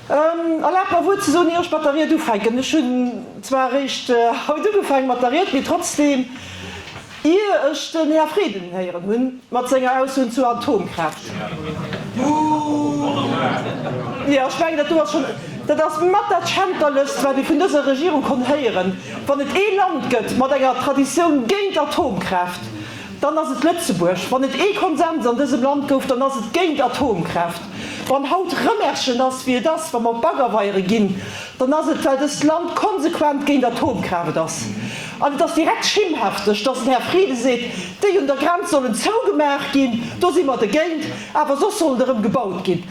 Erlaabt mer e Wuert ze soen, ier ech mat der Ried ufänken. Ech hunn zwar eréischt haut ugefaange mat der Ried, mee trotzdeem, ier ech den Här Frieden héieren hunn mat senger Aussoen zur Atomkraaft, jo, ech mengen, dat do ass schonn, dat ass mat dat Schänterlechst, wat ee vun dëser Regierung konnt héieren. Wann et ee Land gëtt mat enger Traditioun géint Atomkraaft, dann ass et Lëtzebuerg. Wann et ee Konsens an dësem Land gouf, dann ass et géint Atomkraaft. Wann haut Rëmerschen ass, wéi et ass, wa mer op Baggerweiere ginn, dann ass et, well dëst Land konsequent géint Atomkraaft ass. An et ass direkt schimmhefteg, dass den Här Frieden seet, déi un der Grenz sollen zougemaach ginn, do si mer dergéint, awer soss sollen der erëm gebaut ginn.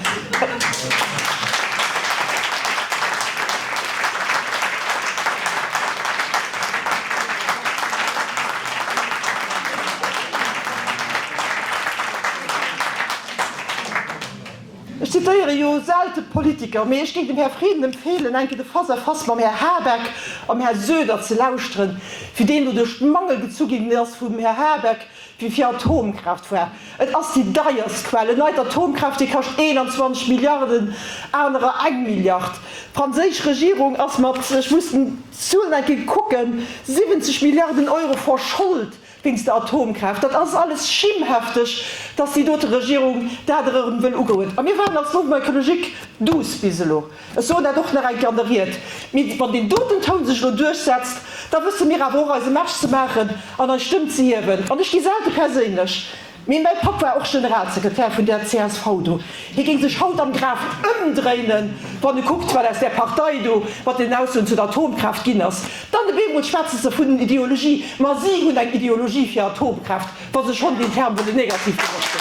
Ech zitéiere jo selte Politiker, mee ech géing dem Här Frieden empfeelen, eng Kéier de Face à face mam Här Habeck am Här Söder ze lauschteren, wéi deen do duerch d'Mangel gezu ginn ass vum Här Habeck, wéi fir Atomkraaft war. Et ass déi deierst Quell. En neit Atomkraaftwierk kascht 21 Milliarden, anerer eng Milliard. D'franséisch Regierung ass mat, ech muss d'Zuelen eng Kéier kucken, 70 Milliarden Euro verschold wéinst der Atomkraaft. Dat ass alles schimmhefteg, dass déi dote Regierung dat erëm wëll ugoen. A mir waren als Mouvement écologique douce bis elo. Ech soen dat och nach eng Kéier an der Ried. Mee wann deen doten Toun sech elo duerchsetzt, da wësse mir awer och eise Marsch ze maachen an eis Stëmm ze hiewen. An ech gi selte perséinlech. Mee mäi Papp war och Generalsekretär vun där csv do. Hie géing sech haut am Graf ëmdréinen, wann e kuckt, wat aus där Partei do mat den Aussoen zu der Atomkraaft ginn ass. Dann op eemol schwätze se vun Ideologie. Ma si hunn eng Ideologie fir Atomkraaft, wa se schonn deen Term wëllen negativ benotzen.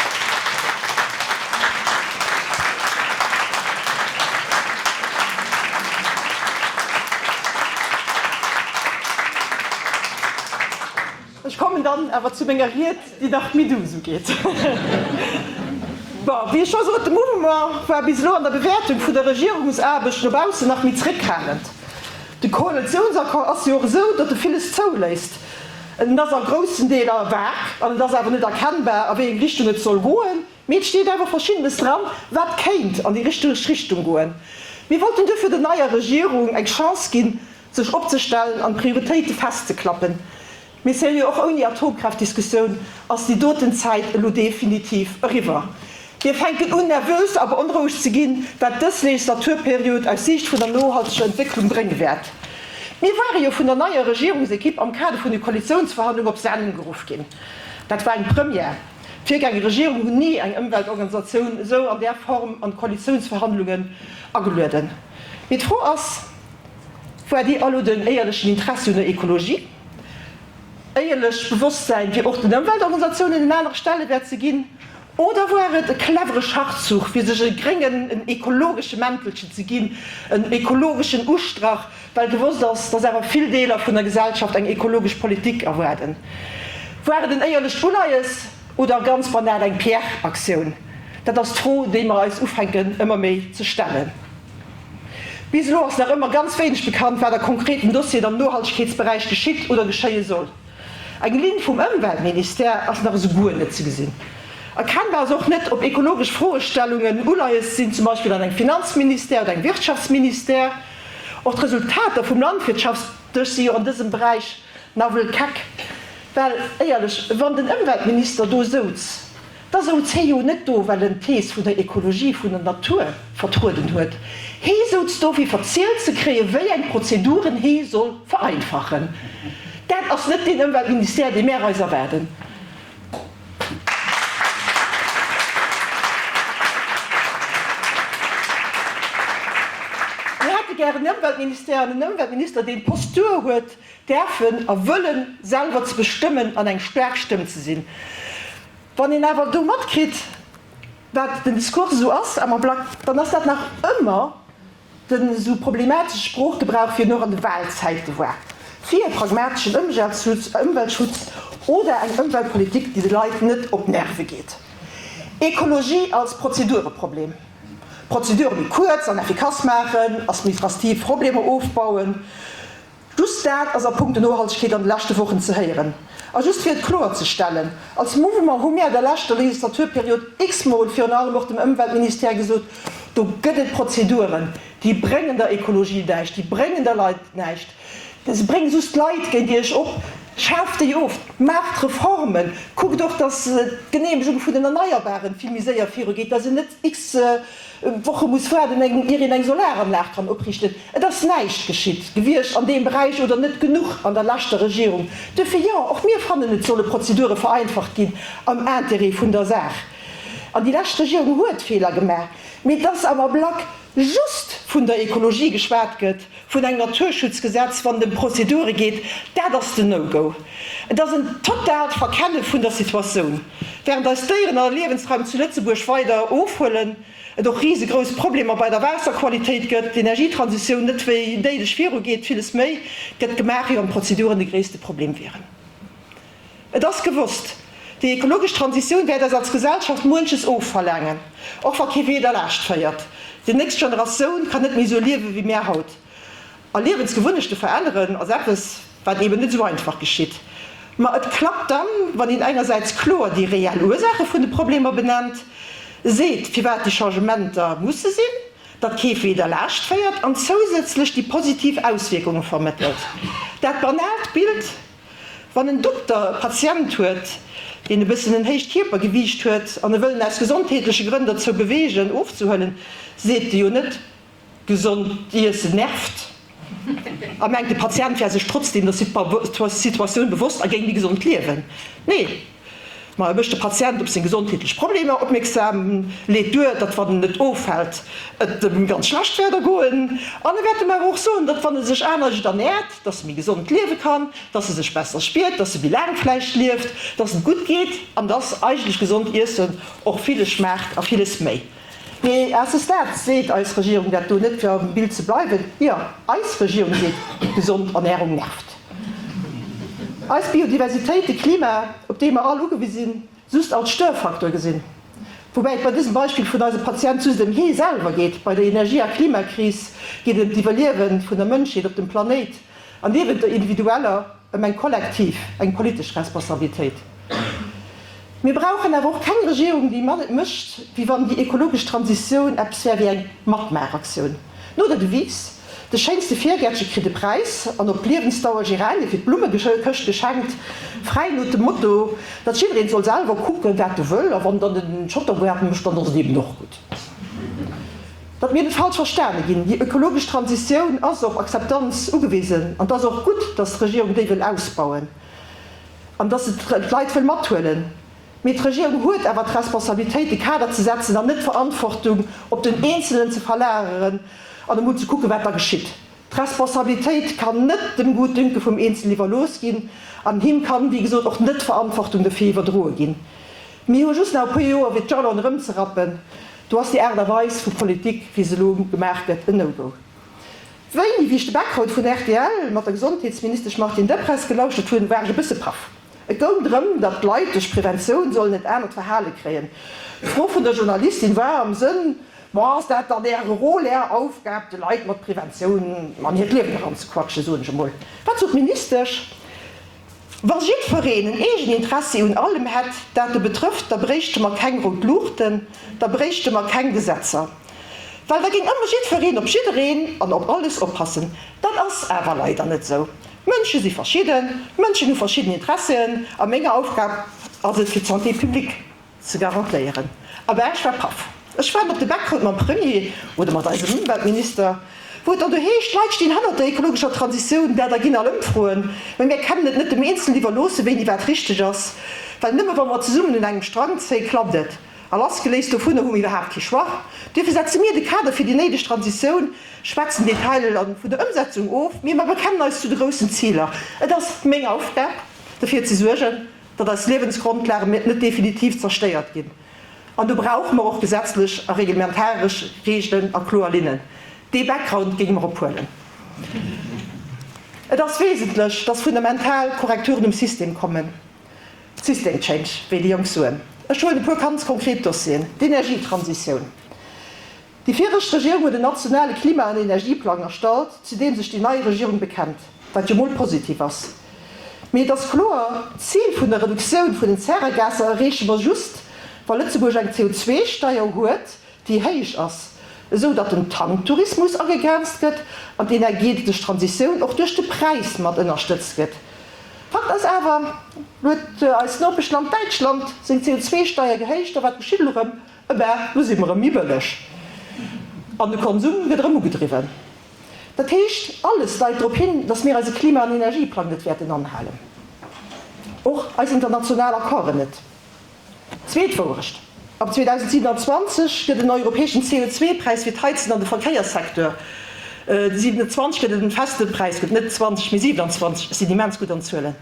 Ech kommen dann awer zu menger Ried, déi nach méi duuss ugeet. Bon, wéi ech scho sot, de Mouvement war bis elo an der Bewäertung vun der Regierungsaarbecht no baussen nach méi zréckhalend. De Koalitiounsaccord ass jo och esou, datt e villes zouléisst. En ass a groussen Deeler vag an et ass awer net erkennbar, a wéi eng Richtung et soll goen. Mee et steet awer Verschiddenes dran, wat kéint an déi richteg Richtung goen. Mir wollten duerfir der neier Regierung eng Chance ginn, sech opzestellen an d'Prioritéite festzeklappen. Mee sérieux, och ouni Atomkraaftdiskussioun ass déi doten Zäit elo definitiv eriwwer. Mir fänken un nervös a beonrouegt ze ginn, wat dës Legislaturperiod aus Siicht vun der nohalteger Entwécklung brénge wäert. Mir ware jo vun der neier Regierungsekipp am Kader vun de Koalitiounsverhandlungen op Sendung geruff ginn. Dat war eng Première. D'Virgängerregierung hunn ni eng Ëmweltorganisatioun esou an där Form an d'Koalitiounsverhandlungen agelueden. Mee d'Fro ass, War déi Aluedung éierlechen Interessi un der Ekologie, éierlech Bewosstsäin fir och den Ëmweltorganisatiounen en anere Stellewäert ze ginn, oder war et e clevere Schachzuch fir sech e gréngen, en ekologesche Mäntelchen ze ginn, en ekologeschen Ustrach, well gewosst ass, dass awer vill Deeler vun der Gesellschaft eng ekologesch Politik erwaarden? War et en éierlecht Uleies oder ganz banal eng PR-Aktioun? Dat ass d'Fro, déi mer eis ufänken ëmmer méi ze stellen. Bis elo ass nach ëmmer ganz wéineg bekannt, wat a konkreten Dossieren am Nohaltegkeetsberäich geschitt oder geschéie soll. Eng Linn vum Ëmweltministère ass nach esou guer net ze gesinn. Erkennbar ass och net, ob ekologesch Froestellungen Uleies sinn, zum Beispill an engem Finanzministère oder engem Wirtschaftsministère. Och d'Resultater vum Landwirtschaftsdësch si jo an dësem Beräich nawell keck. Well, éierlech, wann den Ëmweltminister do souz, da souz hee jo net do, well en d'Thees vun der Ekologie, vun der Natur vertrueden huet. Hee souz do, fir verzielt ze kréien, wéi eng Prozeduren hee soll vereinfachen. Dat ass net deen Ëmweltministère, dee mär eis erwaarden. Mir hätte gären en Ëmweltministère an en Ëmweltminister, deen d'Postur huet, däerfen a wëllen selwer ze bestëmmen an eng staark Stëmm ze sinn. Wann een awer do matkritt, wat den Discours esou ass am Ablack, dann ass dat nach ëmmer den esou problematesche Sproochgebrauch, wéi en och an de Wahlzäite war, fir e pragmateschen Ëmweltschutz oder eng Ëmweltpolitik, déi de Leit net op d'Nerve geet. Ekologie als Prozedureproblem, Prozedure méi kuerz an effikass maachen, administrativ Problemer ofbauen, Just dat ass a punkto Nohaltegkeet an de leschte Wochen ze héieren. A just fir et kloer ze stellen, Als Mouvement hu mir an der leschter Legislaturperiod x-mol, virun allem och dem Ëmweltministère gesot, do gëtt et Prozeduren. Déi bréngen der Ekologie näischt, déi bréngen der Leit näischt, se bréngen just d'Leit géint Iech op. Schaaft déi of, maacht Reformen, kuckt och, datt d'Geneemegung vun den Erneierbaren vill méi séier virugeet, datt een net x Woche muss waarden, ier een eng Solaranlag kann opriichten. Et ass näischt geschitt gewiescht an deem Beräich oder net genuch an der leschter Regierung. Duerfir, jo, och mir fannen, et solle Prozedure vereinfacht ginn am Intérêt vun der Saach. An déi lescht Regierung huet Feeler gemaach. Mee dass am Ablack just vun der Ekologie geschwat gëtt, vun engem Naturschutzgesetz, wann et ëm Prozedure geet, dat ass den No-Go. Et ass en totaalt Verkenne vun der Situatioun. Während eis Déieren a Liewensraim zu Lëtzebuerg weider ofhuelen, et och risegrouss Problemer bei der Waasserqualitéit gëtt, d'Energietransitioun net wéi néideg virugeet, villes méi gëtt gemaach, wéi wann d'Prozeduren de gréisste Problem wieren. Et ass gewosst, déi ekologesch Transitioun wäert eis als Gesellschaft muenches ofverlaangen, och wa kee Wee derlaascht féiert. Déi nächst Generatioun kann net méi esou liewe wéi mär haut. A Liewensgewunnechte veränneren ass eppes, wat eben net esou einfach geschitt. Ma et klappt dann, wann een engersäits kloer déi reell Ursaache vun de Problemer benennt, seet, firwat déi Changementer musse sinn, datt kee Wee derlaascht féiert an zousätzlech déi positiv Auswierkunge vermëttelt. Dat banaalt Bild, Wann en Dokter e Patient huet, deen e bëssen en héicht Kierpergewiicht huet an e wëll en aus gesondheetleche Grënn derzou beweegen ofzehuelen, seet e jo net, Gesond iessen nervt a mengt de Patient wär sech trotzdeem der Situatioun bewosst a géing méi gesond liewen. Nee. Ma e mécht de Patient op seng gesondheetlech Problemer opmierksam, leet duer, datt wann en net ofhält, et em ganz schlecht wäert ergoen. An e wäert em awer och soen, datt wann e sech anescht ernäert, datt e méi gesond liewe kann, datt e sech besser spiert, datt e méi laang vläicht lieft, datt et gutt geet an datt eigentlech gesond Iessen och villes schmaacht a villes méi. Mee à ce stade seet eis Regierung dat do net, fir am Bild ze bleiwen. Jo, eis Regierung seet, gesond Ernärung nervt. Eis Biodiversitéit, de Klima, op dee mer all ugewise sinn, just als Störfaktor gesinn. Woubäi et bei dësem Beispill vun eisem Patient just ëm hee selwer geet. Bei der Energie a Klimakris geet et ëm d'Iwwerliewe vun der Mënschheet op dem Planéit an niewent der individueller ëm eng kollektiv, eng politesch Responsabilitéit. Mir brauchen awer och keng Regierung, déi mécht, wéi wann déi ekologesch Transitioun eppes wär wéi eng Matmaachaktioun. No der Devise, De schéinste Virgäertche kritt e Präis an op Liewensdauer Geranie fir d'Blummekëscht geschenkt, fräi no dem Motto, datt jiddereen soll selwer kucken, wat e wëll, a wann dann den Schottergaart mécht, dann ass et eben och gutt. Datt mir net falsch verstane ginn, Déi ökologesch Transitioun ass op Akzeptanz ugewisen an et ass och gutt, datt d'Regierung déi wëll ausbauen. An dass se d'Leit wëll mathuelen. Mee d'Regierung huet awer d'Responsabilitéit, de Kader ze setzen an net d'Verantwortung op den Eenzelen ze verlageren an emol ze kucken, wat da geschitt. D'Responsabilitéit kann net dem Gutdünke vum Eenzelen iwwerlooss ginn an him kann, wéi gesot, och net d'Verantwortung dofir iwwerdroe ginn. Mir hu just nach e puer Joer, fir d'Jalonen erëmzerappen. Do ass déi Aart a Weis vu Politik, wéi se elo gemaach gëtt, en No-Go. Wéini, wéi ech de Background vun rtl mat der Gesondheetsministesch Martine Deprez gelauschtert hunn, war ech e bësse paff. Et goung drëm, datt d'Leit duerch Preventioun sollen et anert Verhale kréien. D'Fro vun der Journalistin war am Sënn, Bon, ass dat dann Äre Rôle, Är Aufgab, de Leit mat Preventioun an hiert Liewen eranzequatschen, soen ech emol. Wat sot d'Ministesch? Wa jiddfereen en Eegeninteressi un allem hätt, dat e betrëfft, da bréichte mer keng rout Luuchten, da bréichte mer keng Gesetzer. Well da géing ëmmer jiddfereen op jiddereen an op alles oppassen. Dat ass awer leider net esou. D'Mënsche si verschidden, d'Mënschen hu verschidden Interessien a meng Aufgab ass et, fir d'Santé publique ze garantéieren. A ben, ech war paff. Ech waarden op de Background mam Premier oder mat eisem Ëmweltminister, wou et dann do heescht, d'Leit stinn hannert der ekologescher Transitioun, dat erginn all Ëmfroen, mä mir kennen et net dem Eenzelen iwwerloossen, wéini wat richteg ass, well nëmme wa mer zesummen un engem Strang zéien, klappt et. A lassgeléist dovunner hu mir iwwerhaapt kee Choix. Duerfir setze mir de Kader fir déi néideg Transitioun, schwätzen Detailer vun der Ëmsetzung of, mee mer bekennen eis zu de groussen Ziler. Et ass meng Aufgab, derfir ze suergen, datt eis Liewensgrondlagen net definitiv zerstéiert ginn. An do brauche mer och gesetzlech a reglementaresch Reegelen a kloer Linnen. Dee Background géinge mer ophuelen. Et ass wesentlech, datt fundamental Korrekturen um System kommen, System change, wéi déi Jonk soen. Ech huelen e puer ganz konkret Dossieren, D'Energietransitioun. Déi viregt Regierung huet en nationale Klima an Energieplang erstallt, zu deem sech déi nei Regierung bekennt, wat jo mol positiv ass. Mee et ass kloer, d'Zil vun der Reduktioun vun den Zäregaser erreeche mer just, wa Lëtzebuerg eng CO2-Steier huet, déi héich ass. Esou datt den Tanktourismus agegrenzt gëtt an d'energetesch Transitioun och duerch de Präis mat ënnerstëtzt gëtt. Fakt ass awer, Lo huet eist Nopeschland Däitschland seng CO2-Steier gehéicht a wat geschitt elo rëm? E ben, lo si mer erëm méi bëlleg an de Konsum gëtt erëm ugedriwwen. Dat heescht, alles deit drop hin, datt mir eise Klima an Energieplang net wäerten anhalen, och eis international Accorden net. Zweet Wourecht, Ab 2027 gëtt en europäeschen CO2-Präis fir d'Heizen an de Verkéierssecteur. 27 gëtt et en feste Präis gëtt, net 20, mee 27, ech sinn immens gutt an Zuelen.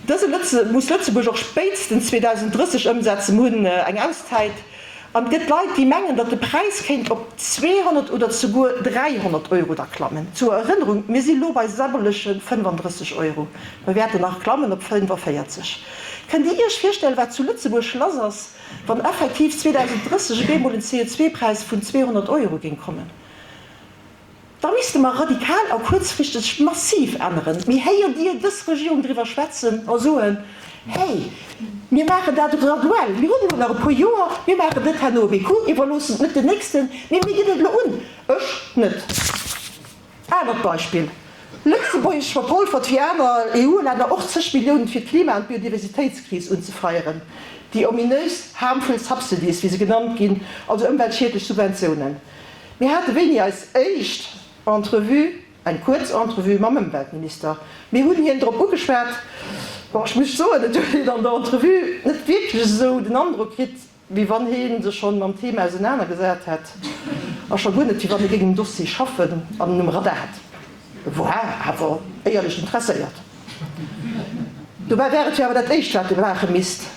Dëse muss Lëtzebuerg och spéitstens 2030 ëmsetzen. Mir hunn eng Auszäit an et gëtt Leit, déi mengen, datt de Präis kéint op 200 oder souguer 300 Euro da klammen. Zur Erënnerung, Mir si lo bei sabberleche 35 Euro. Mer wäerten nach klammen op 45. Kënnt Dir Iech virstellen, wat zu Lëtzebuerg lass ass, wann effektiv 2030 op eemol en CO2-Präis vun 200 Euro géing kommen? Da misste mer radikal a kuerzfristeg massiv änneren. Mee héiert Dir dës Regierung driwwer schwätzen a soen, Hey, mir maachen dat graduell, mir hunn elo nach e puer Joer, mir maachen dat herno op ee Coup, iwwerloossen et net den Nächsten, mee mir ginn et elo un? Ech net. Anert Beispill, Lëtzebuerg verpolfert wéi aner EU-Länner och zeg Milliounen fir d'Klima an d'Biodiversitéitskris unzefeieren, déi ominös harmful subsidies, wéi se genannt ginn, also ëmweltschiedlech Subventiounen. Mir hate wéini eis éischt Entrevue, eng kuerz Entrevue mam Ëmweltminister. Mir hunn hien drop ugeschwat. Bon, ech muss soen, et huet een an der Entrevue net wierklech esou den Androck kritt, wéi wann hee sech schonn mam Thema ausenanergesat hätt, a scho guer net, wéi wann e géing um Dossier schaffen an en um Radar hätt. E war awer éierlech interesséiert. Dobäi wär et jo awer dat Éischt, wat e maache misst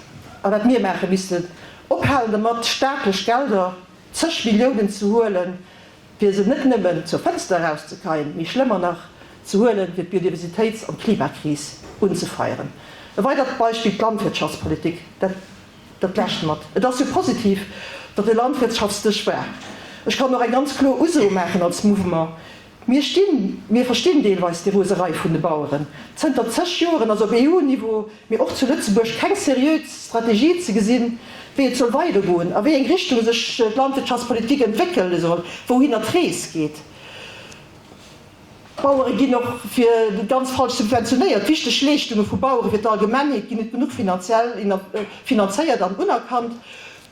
a wat mir maache missten, Ophalen dermat, staatlech Gelder, zeg Milliounen ze huelen, fir se net nëmmen zur Fënster erauszekeien, mee schlëmmer nach, ze huelen, fir d'Biodiversitéits an d'Klimakris unzefeieren. E weidert Beispill, d'Landwirtschaftspolitik, dat dat lescht mat. Et ass jo positiv, datt e Landwirtschaftsdësch war. Ech kann och eng ganz kloer Uso maachen als Mouvement, Mir stinn, mir verstinn deelweis déi Roserei vun de Baueren. Zënter zeg Joren ass op EU-Niveau, mee och zu Lëtzebuerg keng seriö Strategie ze gesinn, wéi et soll weidergoen, a wéi eng Richtung sech d'Landwirtschaftspolitik entwéckele soll, wouhinner d'Rees geet. D'Bauere ginn och fir ganz falsch subventionéiert. Wichteg Leeschtunge vu Bauere fir d'Allgemengheet ginn net genuch finanziell finanzéiert an unerkannt.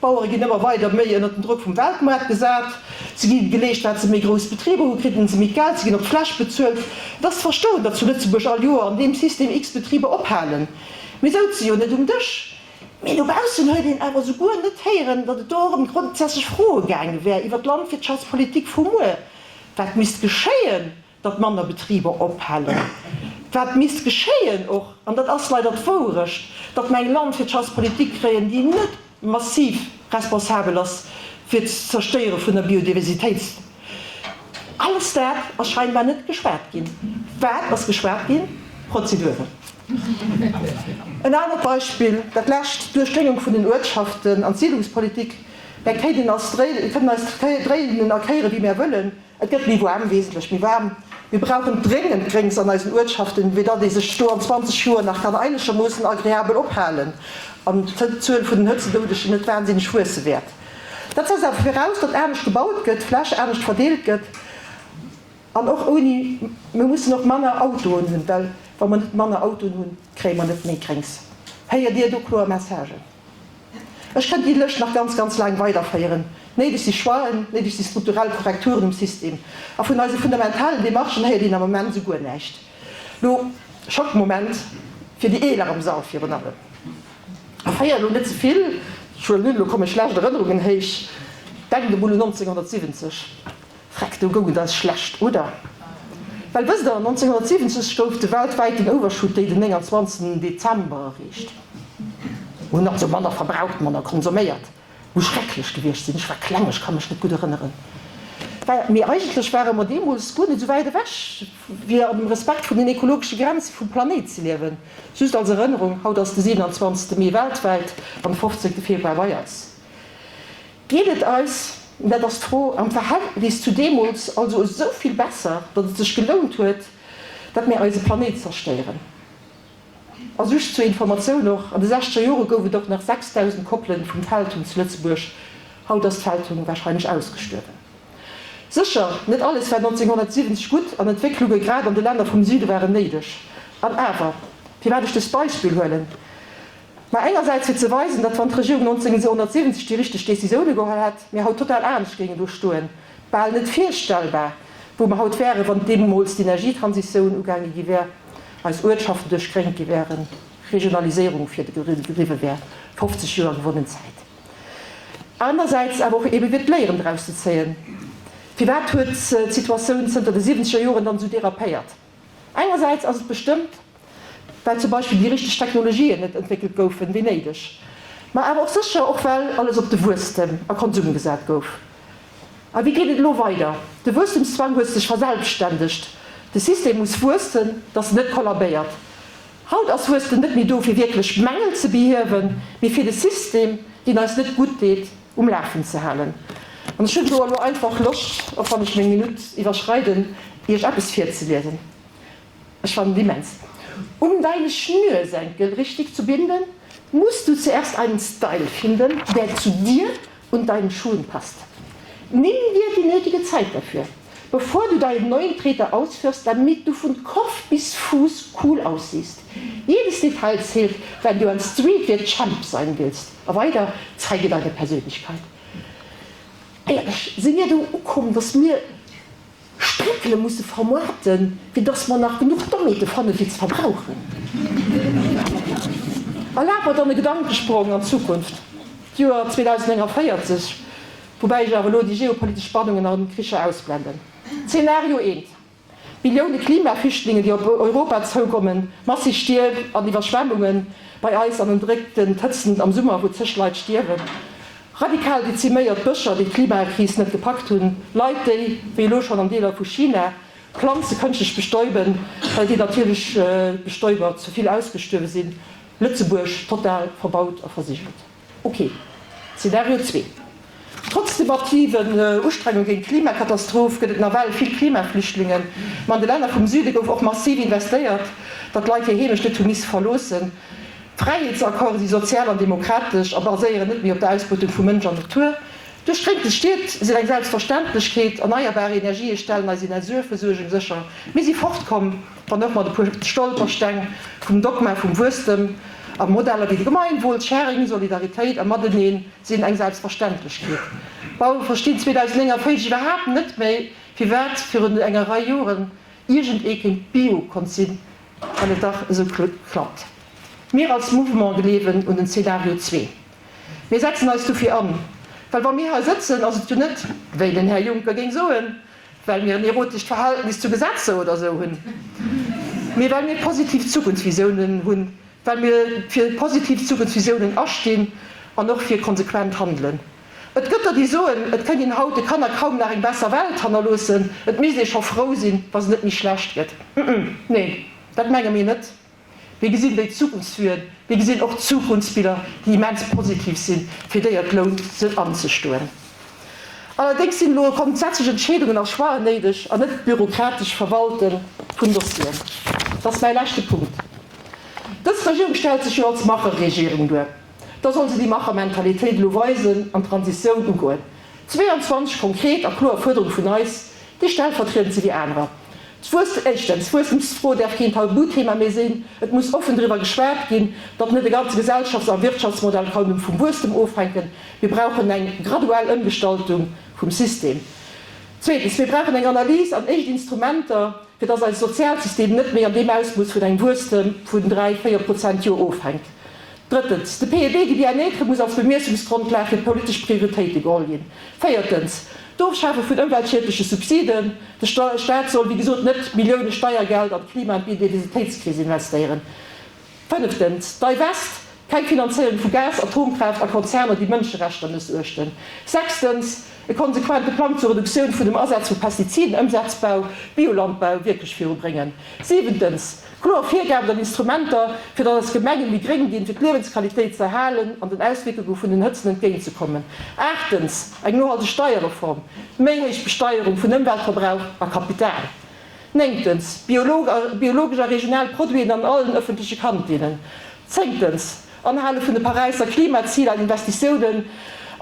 D'Bauere ginn ëmmer weider méi ënnert den Drock vum Weltmoart gesat. Se gi geleescht, wat se méi grouss Betriber hu kriten se méi Geld, se ginn op d'Fläch bezuelt. Et ass ze verstoen, datt zu Lëtzebuerg all Joer an deem System x Betriber ophalen. Mir souze jo net um Dësch, mee dobaussen huet een awer souguer net héieren, datt et do och ëm grondsätzlech Froe gaange wär iwwer d'Landwirtschaftspolitik vu muer, wat misst geschéien, datt manner Betriber ophalen, wat misst geschéien och, an dat ass leider d'Wourecht, datt mer eng Landwirtschaftspolitik kréien, déi net massiv responsabel ass fir d'Zerstéiere vun der Biodiversitéit. Alles dat ass scheinbar net geschwat ginn. Wat ass geschwat ginn? Prozeduren. En anert Beispill, dat lescht, d'Duerchdréngung vun den Uertschaften an d'Siedlungspolitik. Mär kéinten eis dréinen a kéieren, wéi mär wëllen, Et gëtt méi waarm, wesentlech méi waarm. Mir brauchen dréngend Gréngs an eisen Uertschaften, fir datt ee sech do an 20 Joer nach kann einegermoossen agreabel ophalen an d'Zuel vun den Hëtzedoudegen net wahnsinneg wuesse wäert. Dat setzt awer viraus, datt anescht gebaut gëtt, Fläch anescht verdeelt gëtt an och ouni, mir mussen och manner Autoen hunn, well wa mer net manner Autoen hunn, kréie mer net méi Gréngs. Héiert Dir do kloer Messagen? Ech kënnt déi Lëscht nach ganz, ganz laang weiderféieren. Néideg si Choixen, néideg si strukturell Korrekturen um System. A vun eise fundamentalen Demarchen héiert een am Moment esou guer näischt. Lo Schockmoment fir déi Eeler am Sall virun allem. A féier elo net ze vill, ech huelen un, elo komme schlecht Erënnerungen héich, denkt emol un 1970. Freck, do goung et eis schlecht, oder? Well wësst der, 1970 gouf de weltwäiten Overshoot Day den 29 Dezember erreecht. Mir hunn also manner verbraucht, manner konsomméiert. Muss schrecklech gewiescht sinn, ech war kleng, ech ka mech net gutt erënneren. Mee eigentlech ware mer deemools guer net esou wäit ewech, fir am Respekt vun den ekologesche Grenze vum Planéit ze liewen. Just als Erënnerung, haut ass de 27 Mee weltwäit an de 15 Februar bei eis. Geet et eis, dat ass d'Fro, am Verhältnis zu deemools also esou vill besser, datt et sech gelount huet, datt mir eise Planéit zerstéieren? A just zur Informatioun och, An de sechzeger Jore gouf et och nach 6.000 Koppelen vum Feldhunn zu Lëtzebuerg, haut ass d'Feldhunn wahrscheinlech ausgestuerwen. Sécher, net alles war 1970 gutt an Entwécklunge grad an de Länner vum Süde waren néideg. An awer, firwat ech dëst Beispill huelen? Ma engersäits fir ze weisen, datt wann d'Regierung 1970 déi richteg Décisioune geholl hätt, mir haut total anescht géingen do stoen. Bal net virstellbar, wou mer haut wären, wann deemools d'Energietransitioun ugaange gi wär, eis Uertschaften duerchgréngt gi wären, Regionaliséierung virgedriwwe wär. 50 Joer gewonnen Zäit. Anersäits awer och ebe fir d'Léieren draus ze zéien. Firwat huet d'Situatioun zënter de siwwenzeger Joren dann esou derapéiert? Engersäits ass et bestëmmt, well zum Beispill déi richteg Technologien net entwéckelt goufen, wéi néideg, ma awer och sécher och well alles op de Wuesstem a Konsum gesat gouf. A wéi geet et elo weider? De Wuesstemszwang huet sech verselbstständegt. De System muss wuessen, datt en net kollabéiert. Haut ass Wuesstem net méi do fir wierklech Mängel ze behiewen, mee fir de System, deen eis net gutt deet, um Lafen ze halen. An ech hunn do elo einfach Loscht, och wann ech meng Minutt iwwerschreiden, Iech eppes virzeliesen. Ech fannen et immens. Um deine Schnürsenkel richtig zu binden, musst du zuerst einen Style finden, der zu dir und deinen Schuhen passt. Nimm dir die nötige Zeit dafür, bevor du deinen neuen Treter ausführst, damit du von Kopf bis Fuß cool aussiehst. Jedes Detail zählt, wenn du ein Streetwear-Champ sein willst. A weider, Zeige deine Persönlichkeit. Éierlech, si mir do ukomm, dass mir Spréckele musse vermoarten, fir dass mer nach genuch Dommheete fannen, fir ze verbrauchen? Erlaabt mer dann e Gedankesprong an d'Zukunft, d'Joer 2049, woubäi ech awer elo déi geopolitesch Spannungen an Kricher ausblenden. Zeenario eent, Millioune Klimaflüchtlingen, déi op Europa zoukommen, massiv Stierm an Iwwerschwemmungen bei eis an ënnerdréckten Hëtzten am Summer, wou zeg Leit stierwen, Radikal deziméiert Bëscher, déi d'Klimakris net gepackt hunn, Leit, déi, wéi elo schonn an Deeler vu China, Planze kënschtlech bestäuben, well déi natierlech Bestäuber ze vill ausgestuerwe sinn, Lëtzebuerg total verbaut a versigelt. Ok, Zenario zwee, Trotz de massiven Ustrengunge géint d'Klimakatastroph gëtt et nawell vill Klimaflüchtlingen. Ma an de Länner vum Süde gouf och massiv investéiert, datt d'Leit hir Heemecht net hu misse verloossen. D'Fräiheetsaccorde si sozial an demokratesch a baséieren net méi op der Ausbeutung vu Mënsch an Natur. Duerchgréngte Stied sinn eng Selbstverständlechkeet, erneierbar Energië stellen eis Energieversuergung sécher. Mir si fortkomm, wann och mat e puer Stolpersteng, vum Dogma vum Wuesstem a Modeller wéi de Gemeinwohl, Sharing, Solidaritéit a Mateneen sinn eng Selbstverständlechkeet. D'Bauere verstinn 2049 iwwerhaapt net méi, firwat virun enger Rei Joren iergendee kéint Bio konnt sinn, Wann et dach esou klappt. Mir als Mouvement gleewen un den Zeenario zwee. Mir setzen eis dofir an. Well wa mir hei sëtzen, ass et jo net, wéi den Här Juncker géing soen, well mir en erotescht Verhältnis zu Gesetzer oder esou hunn, mee well mir positiv Zukunftsvisiounen hunn, well mir fir positiv Zukunftsvisiounen astinn an och fir konsequent Handelen. Et gëtt der, déi soen, et kënnt een haut de Kanner kaum nach eng besser Welt hannerloossen, et misst ee scho frou sinn, wa se net méi schlecht gëtt. Umm, neen, dat menge mir net. Mir gesinn déi Zukunftsvuen, mir gesinn och Zukunftsbiller, déi immens positiv sinn, fir déi et lount, se anzestoen. Allerdéngs sinn elo grondsätzlech Entscheedungen a Choixen néideg an net bürokratesch Verwalte vun Dossieren. Dat ass mäi leschte Punkt. Dës Regierung stellt sech jo als Macherregierung duer. Da soll se déi Machermentalitéit elo weisen an d'Transitioun ugoen. 22 konkret a kloer Fuerderunge vun eis, déi stellvertriedend si wéi anerer. D'Wuess, éischtens, d'Wuesstemsfro däerf keen Tabuthema méi sinn. Et muss offen driwwer geschwat ginn, datt net e ganze Gesellschafts a Wirtschaftsmodell kann vum Wuesstem ofhänken. Mir brauchen eng graduell Ëmgestaltung vum System. Zweetens, mir brauchen eng Analys an éischt Instrumenter, fir datt eise Sozialsystem net méi an deem Ausmooss vun engem Wuesstem vun 3, 4 Prozent d'Joer ofhänkt. Drëttens, de PIB du bien-être muss als Bemiessungsgrondlag fir d'politesch Prioritéite geholl ginn. Véiertens, d'Ofschafe vun ëmweltschiedleche Subsiden. De Staat soll, wéi gesot, net Millioune Steiergeld an d'Klima an d'Biodiversitéitskris investéieren. Fënneftens, Divest, keng Finanzéierung vu Gas, Atomkraaft a Konzerner, déi Mënscherechter mëssuechten. Sechstens, e konsequente Plang zur Reduktioun vun dem Asaz vu Pestiziden, Ëmsetzbau, Biolandbau wierklech virubréngen. Siwentens, Kloer Virgaben an Instrumenter, fir datt eis Gemenge méi gréng ginn, fir d'Liewensqualitéit ze erhalen an den Auswierkunge vun den Hëtzen entgéint ze kommen. Aachtens, eng nohalteg Steierreform, méi héich Besteierung vun Ëmweltverbrauch a Kapital. Néngtens, biologesch a regional Produiten an allen ëffentleche Kantinnen. Zéngtens, Anhale vun de Paräisser Klimaziler an Investitiounen.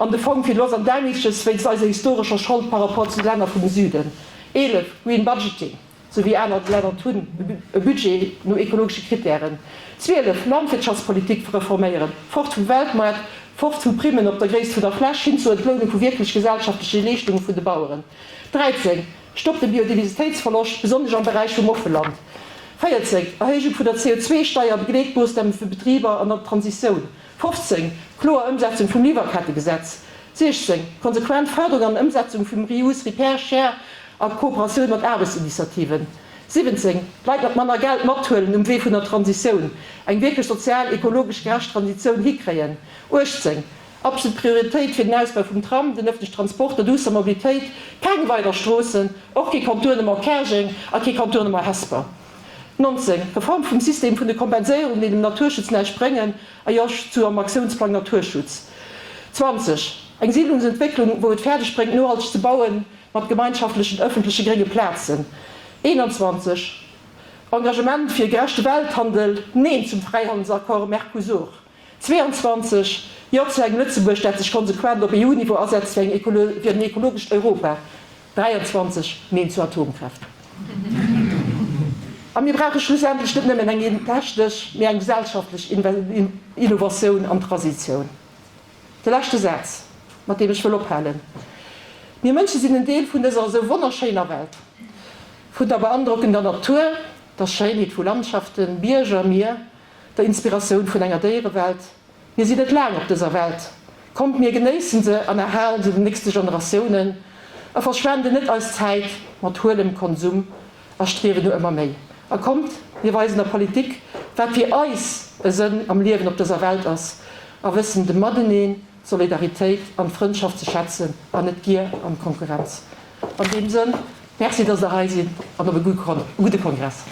An de Fong fir Loss an Damages wéinst eiser historescher Schold par rapport zu de Länner vum Süden. 11, Green Budgeting, sou wéi aner Länner et hunn, e Budget no ekologesche Kritären. 12, Landwirtschaftspolitik reforméieren, fort vum Weltmaart, fort vu Primmen op der Gréisst vun der Fläch, hin zur Entlounung vu wierklech gesellschaftleche Leeschtunge vun de Baueren. 13, Stopp dem Biodiversitéitsverloscht, besonnesch am Beräich vum Offeland. 14, Erhéijung vun der CO2-Steier, Begleetmoossname fir Betriber an der Transitioun. 15, Kloer Ëmsetzung vum Liwwerkettegesetz. 16, Konsequent Fërderung an Ëmsetzung vum Reuse, Repair, Share a Kooperatioun mat Aarbechtsinitiativen. 17, D'Leit mat manner Geld mathuelen um Wee vun der Transitioun, eng wierklech sozial, ekologesch gerecht Transitioun hikréien. 18, Absolut Prioritéit fir den Ausbau vum Tram, den ëffentlechen Transport, der duusser Mobilitéit, keng weider Stroossen, och kee Contournement Käerjeng a kee Contournement Hesper. 19, Reform vum System vun de Kompenséierungen, déi dem Naturschutz näischt bréngen, a Jo zu am Aktiounsplang Naturschutz. 20, Eng Siedlungsentwécklung, wou et fäerdeg bréngt, nohalteg ze bauen, mat gemeinschaftlechen ëffentleche grénge Plazen. 21, Engagement fir e gerechte Welthandel, Neen zum Fräihandelsaccord Mercosur. 22, Jo zu engem Lëtzebuerg, dat sech konsequent op EU-Niveau asetzt fir en ekologescht Europa. 23, Neen zur Atomkraaft. A mir brauche schlussendlech net nëmmen eng technesch, mee eng gesellschaftlech Innovatioun an Transitioun. De leschte Saz, mat deem ech wëll ophalen, Mir Mënsche sinn en Deel vun dëser esou wonnerschéiner Welt, vun der beandrockender Natur, der Schéinheet vu Landschaften, Bierger, Mier, der Inspiratioun vun enger Déierewelt. Mir sinn net laang op dëser Welt. Kommt mir genéissen se an erhalen se den nächste Generatiounen a verschwenden net eis Zäit mat huelem Konsum a Striewen no ëmmer méi. A kommt mir weisen der Politik wat fir eis e Sënn am Liewen op dëser Welt ass a wëssen de Mateneen, d'Solidaritéit an d'Frëndschaft ze schätzen an net d'Gier an d'Konkurrenz. An deem Sënn, Merci dass der hei sidd an op e gudde Kongress.